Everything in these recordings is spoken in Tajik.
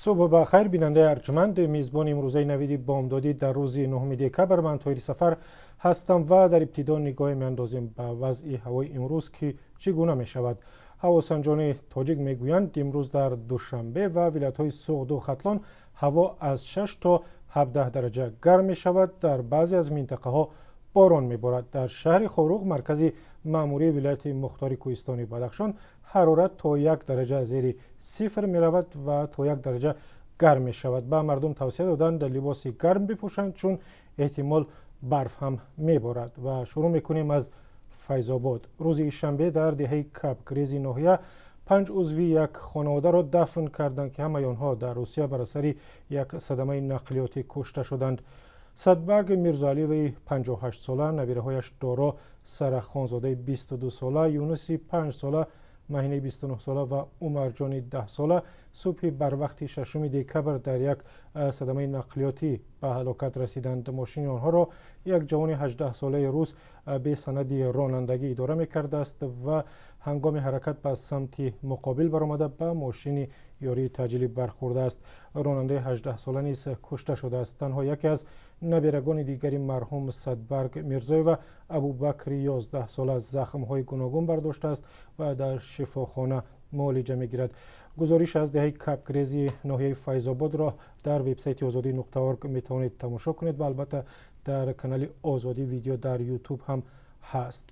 Субҳ ба хайр, бинандаи арҷманд. Мизбони имрӯзаи «Навиди бомдодӣ» дар рӯзи 9 декабр ман, Тоҳири Сафар, ҳастам ва дар ибтидо нигоҳе меандозем ба вазъи ҳавои имрӯз, ки чӣ гуна мешавад. Ҳавосанҷони тоҷик мегӯянд, имрӯз дар Душанбе ва вилоятҳои Суғду Хатлон ҳаво аз 6 то 17 дараҷа гарм мешавад, дар баъзе аз минтақаҳо борон меборад. Дар шаҳри Хоруғ, маркази маъмурии вилояти мухтори кӯҳистони Бадахшон, ҳарорат то 1 дараҷа зери сифр меравад ва то 1 дараҷа гарм мешавад. Ба мардум тавсия доданд, либоси гарм бипӯшанд, чун эҳтимол барф ҳам меборад. Ва шурӯъ мекунем аз Файзобод. Рӯзи шанбе дар деҳаи Кабкрези ноҳия панҷ узви як хонаводаро дафн карданд, ки ҳамаи онҳо дар Русия бар асари як садамаи нақлиётӣ кушта шуданд. Садбарг Мирзоалиеви 58сола, набираҳояш Доро Сарахонзодаи 22сола, Юнуси 5сола, Маҳинаи 29сола ва Умарҷони 10сола субҳи барвақти 6 декабр дар як садамаи нақлиётӣ ба ҳалокат расиданд. Мошини онҳоро як ҷавони 18-солаи рус бесанади ронандагӣ идора мекардааст ва ҳангоми ҳаракат ба самти муқобил баромада, ба мошини ёрии таъҷилӣ бархӯрдааст. Ронандаи 18сола низ кушта шудааст. Танҳо яке аз набирагони дигари марҳум Садбарг Мирзоева, Абубакри 11сола, захмҳои гуногун бардоштааст ва дар шифохона муолиҷа мегирад. Гузориш аз деҳаи Кабкрези ноҳияи Файзободро дар вебсайти озодӣ.орг метавонед тамошо кунед ва албатта дар канали «Озодӣ видео» дар Ютуб ҳам ҳаст.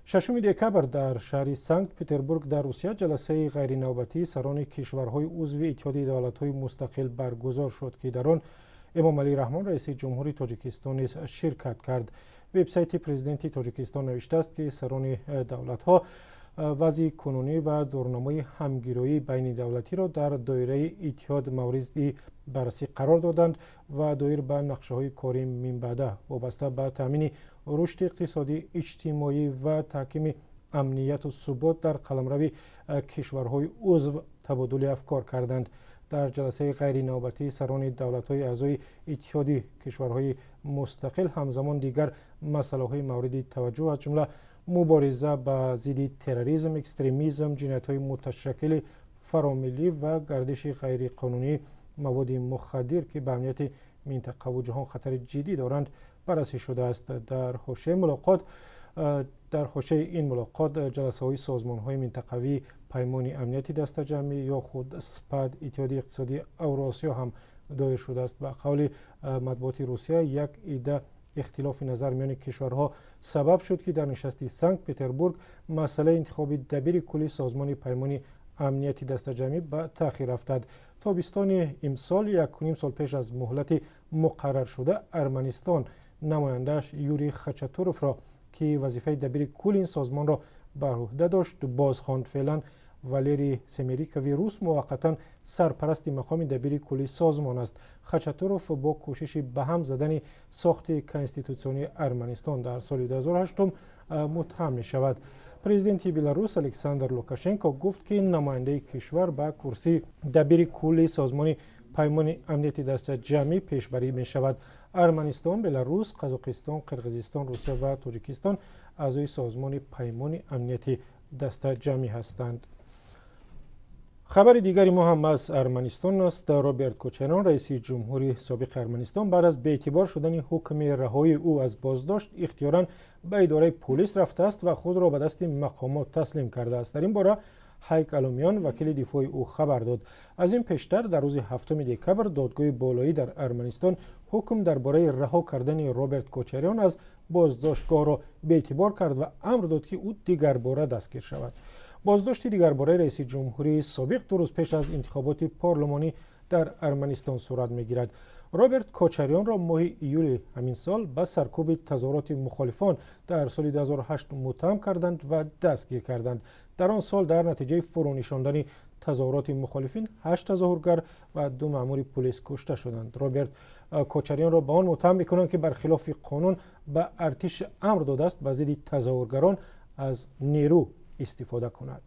6 декабр дар шаҳри Санкт Петербург дар Русия ҷаласаи ғайринавбатии сарони кишварҳои узви Иттиҳоди давлатҳои мустақил баргузор шуд, ки дар он Эмомалӣ Раҳмон, раиси ҷумҳури Тоҷикистон, низ ширкат кард. Вебсайти президенти Тоҷикистон навиштааст, ки сарони давлатҳо вазъи кунунӣ ва дурнамои ҳамгироии байнидавлатиро дар доираи иттиҳод мавриди баррасӣ қарор доданд ва доир ба нақшаҳои кори минбаъда вобаста ба таъмини рушди иқтисодӣ, иҷтимоӣ ва таҳкими амнияту субот дар қаламрави кишварҳои узв табодули афкор карданд. Дар ҷаласаи ғайринавбатии сарони давлатҳои аъзои Иттиҳоди кишварҳои мустақил ҳамзамон дигар масъалаҳои мавриди таваҷҷӯҳ, аз ҷумла мубориза ба зидди терроризм, экстремизм, ҷиноятҳои муташаккили фаромиллӣ ва гардиши ғайриқонунии маводи мухаддир, ки ба амнияти минтақаву ҷаҳон хатари ҷиддӣ доранд, баррасӣ шудааст. Дар ҳошияи ин мулоқот ҷаласаҳои созмонҳои минтақавии Паймони амнияти дастаҷамъӣ ё худ СПАД, Иттиҳоди иқтисодии Авросиё ҳам доир шудааст. Ба қавли матбуоти Русия, як ида ихтилофи назар миёни кишварҳо сабаб шуд, ки дар нишасти Санкт Петербург масъалаи интихоби дабири кулли созмони Паймони амнияти дастаҷамъӣ ба таъхир афтад. Тобистони имсол, якуним сол пеш аз муҳлати муқарраршуда, Арманистон намояндааш Юрий Хачатуровро, ки вазифаи дабири кулли ин созмонро бар уҳда дошт, бозхонд. Феълан Валерий Семерикови рус муваққатан сарпарасти мақоми дабири кулли созмон аст. Хачатуров бо кӯшиши ба ҳам задани сохти конститутсионии Арманистон дар соли 2008 муттаҳам мешавад. Президенти Беларус Александр Лукашенко гуфт, ки намояндаи кишвар ба курсии дабири кулли созмони Паймони амнияти дастаҷамъӣ пешбарӣ мешавад. Арманистон, Беларус, Қазоқистон, Қирғизистон, Русия ва Тоҷикистон аъзои созмони Паймони амнияти дастаҷамъӣ ҳастанд. Хабари дигари мо ҳам аз Арманистон аст. Роберт Кочарян, раиси ҷумҳури собиқи Арманистон, баъд аз беэътибор шудани ҳукми раҳоии ӯ аз боздошт ихтиёран ба идораи полис рафтааст ва худро ба дасти мақомот таслим кардааст. Дар ин бора Ҳайк Алумян, вакили дифои ӯ, хабар дод. Аз ин пештар дар рӯзи 7 декабр додгоҳи болоӣ дар Арманистон ҳукм дар бораи раҳо кардани Роберт Кочарян аз боздоштгоҳро беэътибор кард ва амр дод, ки ӯ дигарбора дастгир шавад. Боздошти дигарбораи раиси ҷумҳурии собиқ 2 рӯз пеш аз интихоботи парлумонӣ дар Арманистон сурат мегирад. Роберт Кочарёнро моҳи июли ҳамин сол ба саркӯби тазоҳуроти мухолифон дар соли 2008 муттаҳам карданд ва дастгир карданд. Дар он сол дар натиҷаи фурӯнишондани тазоҳуроти мухолифин ҳашт тазоҳургар ва ду маъмури пулис кушта шуданд. Роберт Кочарёнро ба он муттаҳам мекунанд, ки бархилофи қонун ба артиш амр додааст ба зидди тазоҳургарон аз нерӯ истифода кунад.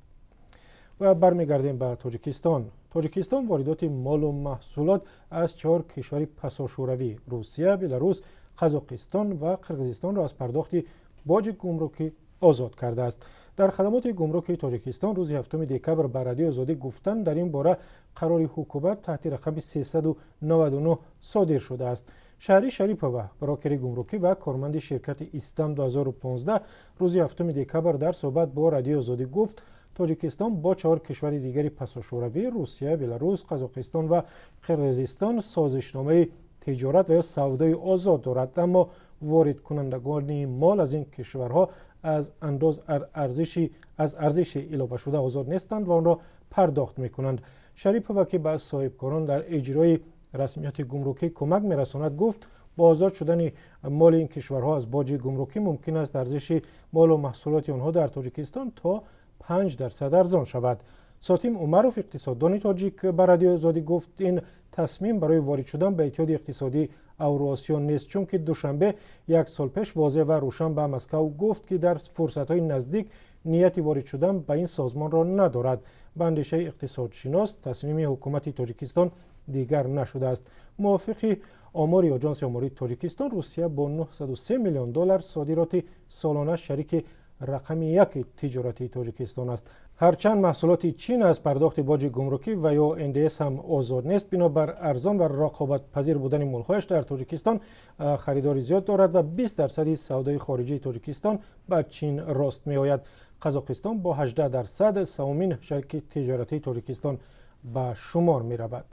Ва бармегардем ба Тоҷикистон. Тоҷикистон воридоти молу маҳсулот аз чаҳор кишварипасошӯравӣ: Русия, Беларус, Қазоқистон ва Қирғизистонро аз пардохти боҷи гумрукӣ Озод кардааст. Дар хадамоти гумруки Тоҷикистон рӯзи 7 декабр ба Радиои Озодӣ гуфтанд, дар ин бора қарори ҳукумат таҳти рақами 399 содир шудааст. Шаҳрӣ Шарипова, брокери гумрукӣ ва корманди ширкати Истам 2015, рӯзи 7 декабр дар суҳбат бо Радиои Озодӣ гуфт, Тоҷикистон бо чаҳор кишвари дигари пасошӯравӣ, Русия, Беларус, Қазоқистон ва Қирғизистон, созишномаи тиҷорат ва ё савдои озод дорад, аммо воридкунандагони мол аз ин кишварҳо аз андоз аз арзиши иловашуда озод нестанд ва онро пардохт мекунанд. Шарипова, ки ба соҳибкорон дар иҷрои расмиёти гумрукӣ кӯмак мерасонад, гуфт, бо озод шудани моли ин кишварҳо аз боҷи гумрукӣ мумкин аст арзиши молу маҳсулоти онҳо дар Тоҷикистон то 5% арзон шавад. Сотим Умаров, иқтисоддони тоҷик, ба Радиои Озодӣ гуфт, ин тасмим барои ворид шудан ба Иттиҳоди иқтисодии Авруосиё нест, чунки Душанбе як сол пеш возеҳ ва рӯшан ба Москав гуфт, ки дар фурсатҳои наздик нияти ворид шудан ба ин созмонро надорад. Ба андешаи иқтисодшинос, тасмими ҳукумати Тоҷикистон дигар нашудааст. Мувофиқи омори Оҷонси омории Тоҷикистон, Русия бо 903 миллион доллар содироти солона шарики рақами яки тиҷоратии Тоҷикистон аст. Ҳарчанд маҳсулоти Чин аз пардохти боҷи гумрукӣ ва ё НДС ҳам озод нест, бинобар арзон ва рақобатпазир будани молҳояш дар Тоҷикистон харидори зиёд дорад ва 20 дарсади савдои хориҷии Тоҷикистон ба Чин рост меояд. Қазоқистон бо 18% сеюмин шарики тиҷоратии Тоҷикистон ба шумор меравад.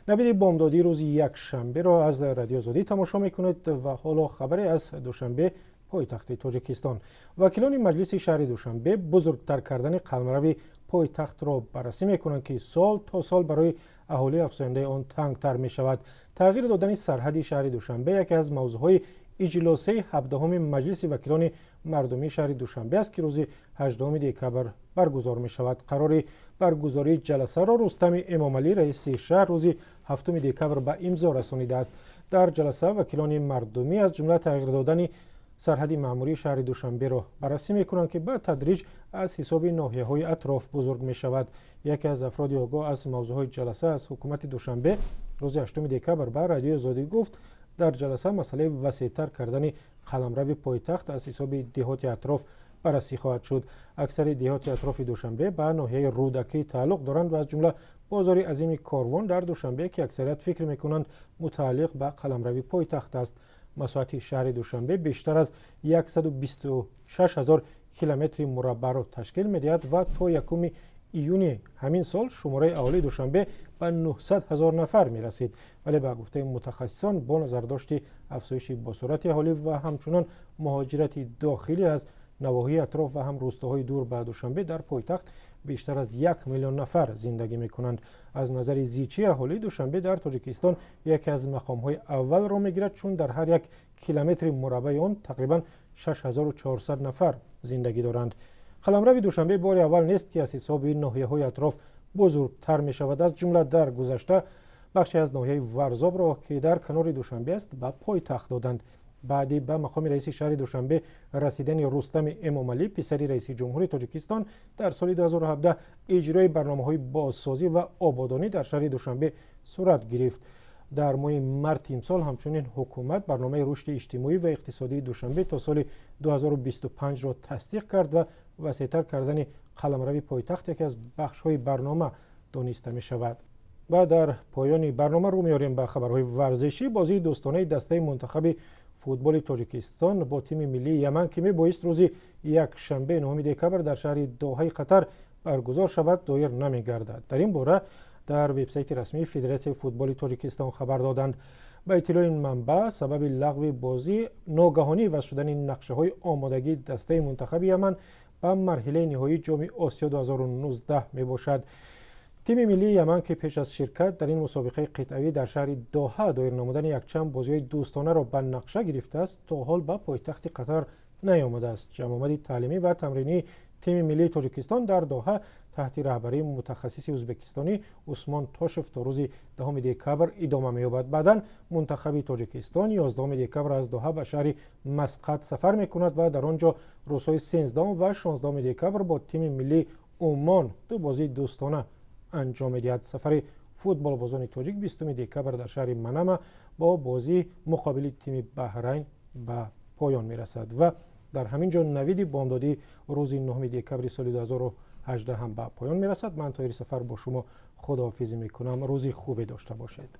Навиди бомдодии рӯзи якшанберо аз Радиои Озодӣ тамошо мекунед ва ҳоло хабаре аз Душанбе, пойтахти Тоҷикистон. Вакилони Маҷлиси шаҳри Душанбе бузургтар кардани қаламрави пойтахтро баррасӣ мекунанд, ки сол то сол барои аҳолии афзояндаи он тангтар мешавад. Тағйир додани сарҳади шаҳри Душанбе яке аз мавзӯъҳои иҷлосаи 17-уми Маҷлиси вакилони мардумии шаҳри Душанбе аст, ки рӯзи 18 декабр баргузор мешавад. Қарори баргузории ҷаласаро Рустами Эмомалӣ, раиси шаҳр, рӯзи 7 декабр ба имзо расонидааст. Дар ҷаласа вакилони мардумӣ аз ҷумла тағйир додани сарҳади маъмурии шаҳри Душанберо баррасӣ мекунанд, ки ба тадриҷ аз ҳисоби ноҳияҳои атроф бузург мешавад. Яке аз афроди огоҳ аз мавзӯъҳои ҷаласа аз ҳукумати Душанбе рӯзи 8 декабр ба Радиои Озодӣ гуфт, дар ҷаласа масъалаи васеътар кардани қаламрави пойтахт аз ҳисоби деҳоти атроф баррасӣ хоҳад шуд. Аксари деҳоти атрофи Душанбе ба ноҳияи Рӯдакӣ тааллуқ доранд ва аз ҷумла бозори азими Корвон дар Душанбе, ки аксарият фикр мекунанд, мутааллиқ ба қаламрави пойтахт аст. Масоҳати шаҳри Душанбе бештар аз 126 ҳазор километри мураббаъро ташкил медиҳад ва то 1 июни ҳамин сол шумораи аҳолии Душанбе ба 900 ҳазор нафар мерасид. Вале ба гуфтаи мутахассисон, бо назардошти афзоиши босуръати аҳолӣ ва ҳамчунон муҳоҷирати дохилӣ аз навоҳии атроф ва ҳам рӯстоҳои дур ба Душанбе, дар пойтахт бештар аз 1 миллион нафар зиндагӣ мекунанд. Аз назари зичии аҳолӣ Душанбе дар Тоҷикистон яке аз мақомҳои аввалро мегирад, чун дар ҳар як километри мураббаи он тақрибан 6400 нафар зиндагӣ доранд. Қаламрави Душанбе бори аввал нест, ки аз ҳисоби ноҳияҳои атроф бузургтар мешавад. Аз ҷумла дар гузашта бахше аз ноҳияи Варзобро, ки дар канори Душанбе аст, ба пойтахт доданд. Баъди ба мақоми раиси шаҳри Душанбе расидани Рустами Эмомалӣ, писари раиси ҷумҳури Тоҷикистон, дар соли 2017 иҷрои барномаҳои бозсозӣ ва ободонӣ дар шаҳри Душанбе сурат гирифт. Дар моҳи марти имсол ҳамчунин ҳукумат барномаи рушди иҷтимоӣ ва иқтисодии Душанбе то соли 2025-ро тасдиқ кард ва васеътар кардани қаламрави пойтахт яке аз бахшҳои барнома дониста мешавад. Ва дар поёни барнома рӯ меорем ба хабарҳои варзишӣ. Бозии дӯстонаи дастаи мунтахаби футболи Тоҷикистон бо тими миллии Яман, ки мебоист рӯзи якшанбе, 9 декабр, дар шаҳри Доҳаи Қатар баргузор шавад, доир намегардад. Дар ин бора дар вебсайти расмии Федератсияи футболи Тоҷикистон хабар доданд. Ба иттилои ин манбаъ, сабаби лағви бозӣ ногаҳонӣ иваз шудани нақшаҳои омодагии дастаи мунтахаби Яман ба марҳилаи ниҳоии Ҷоми Осиё 2019 мебошад. Тими миллии Яман, ки пеш аз ширкат дар ин мусобиқаи қитъавӣ дар шаҳри Доҳа доир намудани якчанд бозиҳои дӯстонаро ба нақша гирифтааст, то ҳол ба пойтахти Қатар наёмадааст. Ҷамъомади таълимӣ ва тамринии тими миллии Тоҷикистон дар Доҳа таҳти раҳбарии мутахассиси ӯзбекистонӣ Усмон Тошев то рӯзи 10 декабр идома меёбад. Баъдан мунтахаби Тоҷикистон 11 декабр аз Доҳа ба шаҳри Масқат сафар мекунад ва дар он ҷо рӯзҳои 13 ва 16 декабр бо тими миллии Умон ду бозии дӯстона анҷом медиҳад. Сафари футболбозони тоҷик 20 декабр дар шаҳри Манама бо бозии муқобили тими Баҳрайн ба поён мерасад. Ва Дар ҳамин ҷо навиди бомдодӣ рӯзи 9 декабри соли 2018 ҳам ба поён мерасад. Ман, Тоҳири Сафар, бо шумо худоҳофизӣ мекунам. Рӯзи хубе дошта бошед.